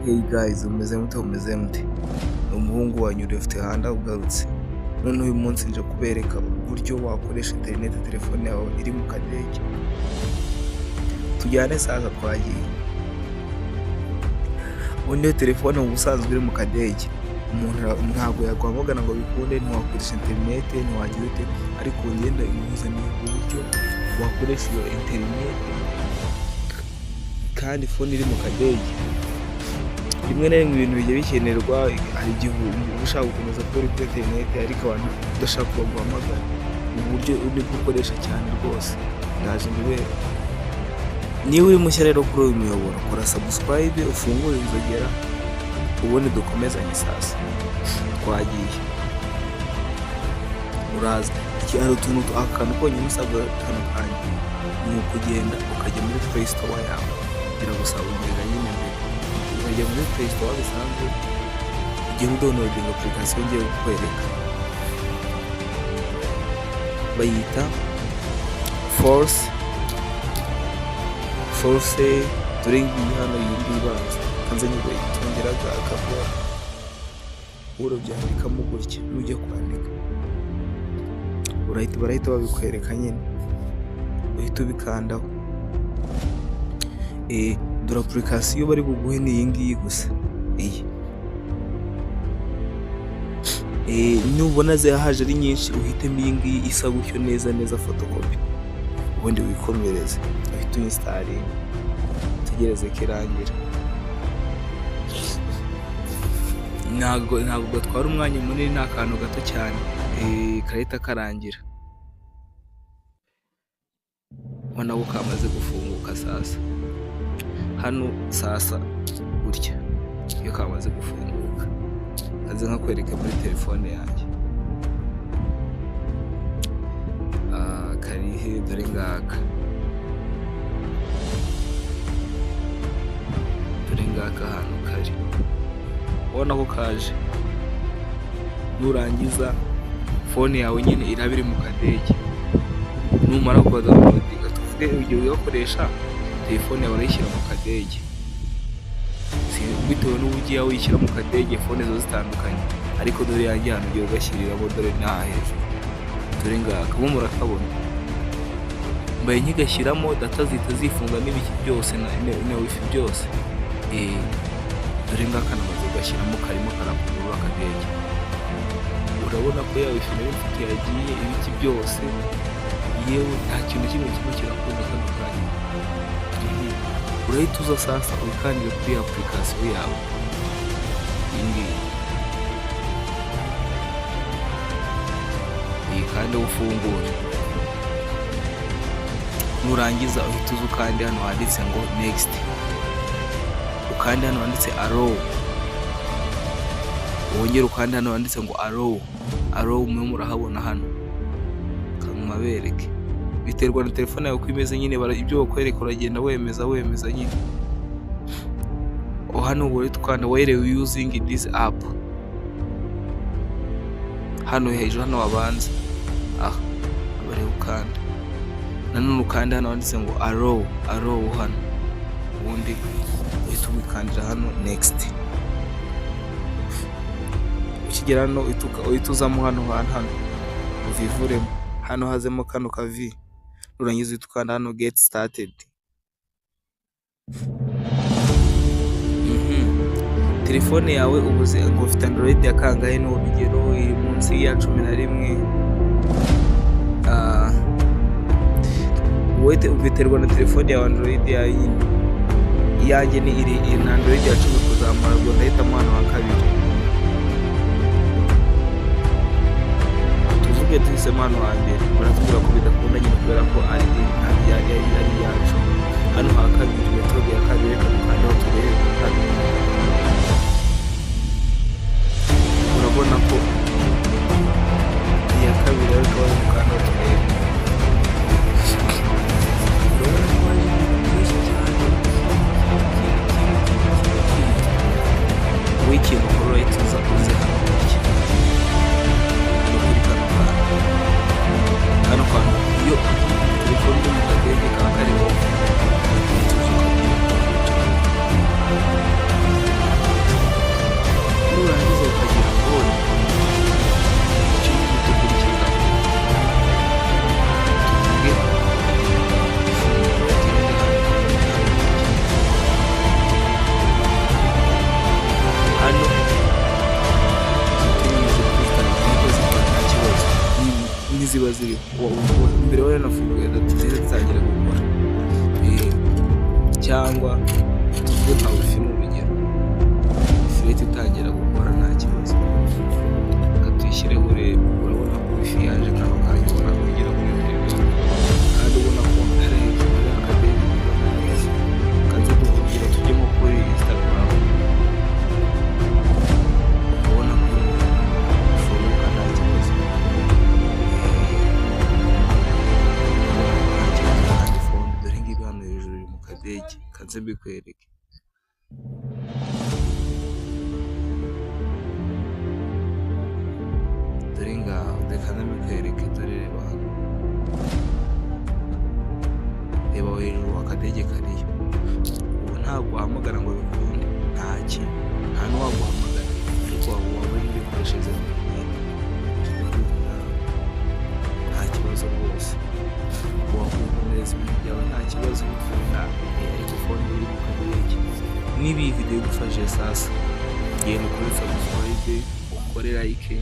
Hey guys, mumeze mute, mumeze mute? Ni umuhungu wanyu Left Hand ugarutse. Noneho uyu munsi nje kubereka uburyo wakoresha interineti telefone yawe iri mu kadege. Tujyane sasa, twagiye. Ubundi iyo telefone mu busanzwe iri mu kadege, umuntu ntabwo yaguhamagara ngo bikunde, ntiwakoresha interineti, ntiwagira ute, ariko ngenda nkuzaniye uburyo wakoresha iyo interineti kandi phone iri mu kadege. Rimwe na rimwe ibintu bijya bikenerwa, hari igihe uba ushaka gukomeza kuba uri kuri interineti ariko abantu udashaka ko baguhamagara. Ubu buryo nibwo ukoresha cyane rwose, ndaje mbibereke. Niba uri mushya rero kuri uyu muyoboro, kora subscribe, ufungure inzogera, ubundi dukomezanye sasa. Twagiye. Uraza, hari utuntu, akantu konyine usabwa kano kanya, ni ukugenda ukajya muri Play Store yawe, biragusaba kugenda nyine mbere, ukajya muri Play Store bisanzwe, ugenda udownloadinga application ngiye kukwereka. Bayita Force, dore ngiyi hano, iyi ngiyi ibanza, kanze nyigwe akabora, urabyandikamo gutya, nujya kwandika urahita barahita babikwereka nyine, uhita ubikandaho. Dore application bari buguhe ni iyi ngiyi gusa, iyi. Nubona zahaje ari nyinshi, uhitemo iyi ngiyi isa gutyo neza neza, photocopy, ubundi wikomereze, uhite uyinstallinga, utegereze ko irangira. Ntabwo gatwara umwanya munini, ni akantu gato cyane, karahita karangira. Ubona ko kamaze gufunguka sasa. Hano sasa gutya, iyo kamaze gufunguka, kaze nkakwereke muri telefone yanjye. Kari he? Dore ngaka. Dore ngaka ahantu kari. Ubona ko kaje. Nurangiza phone yawe nyine iraba iri mu kadege. Numara kudownloadinga, tuvuge ugiye ugakoresha, telefone yawe urayishyira mu kadege. Bitewe n'uburyo ugiye uyishyira mu kadege, phone ziba zitandukanye, ariko dore yanjye ahantu ugiye ugashyiriramo, dore ni aha hejuru. Dore ngaka, ubu murakabona. Mbaye nkigashyiramo, data zihita zifunga n'ibiki byose na wifi byose. Dore ngaka namaze kugashyiramo, karimo karakurura akadege. Urabona ko ya wifi nari mfite yagiye, ibiki byose, yewe nta kintu kimwe kirimo kirakunda kano kanya. Urahita uza sasa wikandire kuri application yawe, iyi ngiyi. Iyi kandi ufungure. Nurangiza uhita uza ukande hano handitse ngo next. Ukande hano handitse allow. Wongere ukande hano handitse ngo allow. Allow mwe murahabona hano. Kamumabereke. Biterwa na telefone yawe uko imeze nyine, ibyo bakwereka uragenda wemeza wemeza nyine. Hano urahita ukanda while using this app. Hano hejuru hano habanza. Aha aba ariho ukanda. Nanone ukanda hano handitse ngo allow, allow hano. Ubundi uhita ubikandira hano next. Ukigera hano uhita uzamo hano hantu hano, uvivuremo. Hano hazemo kano ka V. Nurangiza uhita ukanda hano get started. Telefone yawe ubuze ngo ufite Android ya kangahe, ni urugero iri munsi ya 11. Wowe biterwa na telefone yawe Android yawe nyine. Iyanjye ni iri na Android ya 10 kuzamura, ubwo ndahitamo hano ha kabiri. Tuvuge duhisemo hano hambere, baratubwira ko bidakunda nyine kubera ko ari iyacu. Hano ha kabiri, metode ya kabiri, reka dukandeho turebe hano. Urabona ko iya kabiri ariko bari gukandaho turebe. Urabona ko hari ibintu byinshi cyane. Wowe ikintu ukora urahita uza uze hano gutya. Hano kuri kano kantu. Kano kantu iyo telefone iri mu kadege kaba kari off. Uhita uza ukabwira. ziriho. Mbere wari wanafunguye data zihita zitangira gukora. Cyangwa tuvuge nka WiFi ni urugero, WiFi ihita itangira gukora nta kibazo. Reka tuyishyireho urebe. Urabona ko WiFi yaje kano kanya, ubona ko igera kuri interineti, kandi ubona ko hari hejuru hari akadege ubona neza. Kaze duhurira tujye nko kuri Instagram, ubona ko ifunguka nta kibazo. Nta kibazo kandi phone dore ngibi hano hejuru iri mu kadege. Kanze mbikwereke. Dore ngaho, reka mbikwereke. Dore reba hano, reba aho hejuru akadege kariyo. Ubu ntabwo wahamagara ngo bikunde, nta kintu, nta n'uwaguhamagara, ariko waba waba uri bikoreshereza interineti nta kibazo rwose. Wakwikomereza ibintu byawe nta kibazo bikunda, ariko phone iri mu kadege. Niba iyi video igufashije, sasa genda ukore subscribe, ukore like,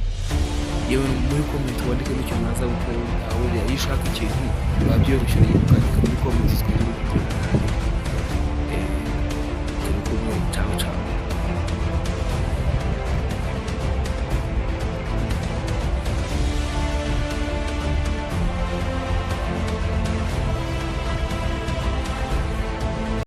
yewe muri comment wandike n'ikintu naza gukora. Buriya iyo ushaka ikintu biba byoroshye, ukandika muri comment twige.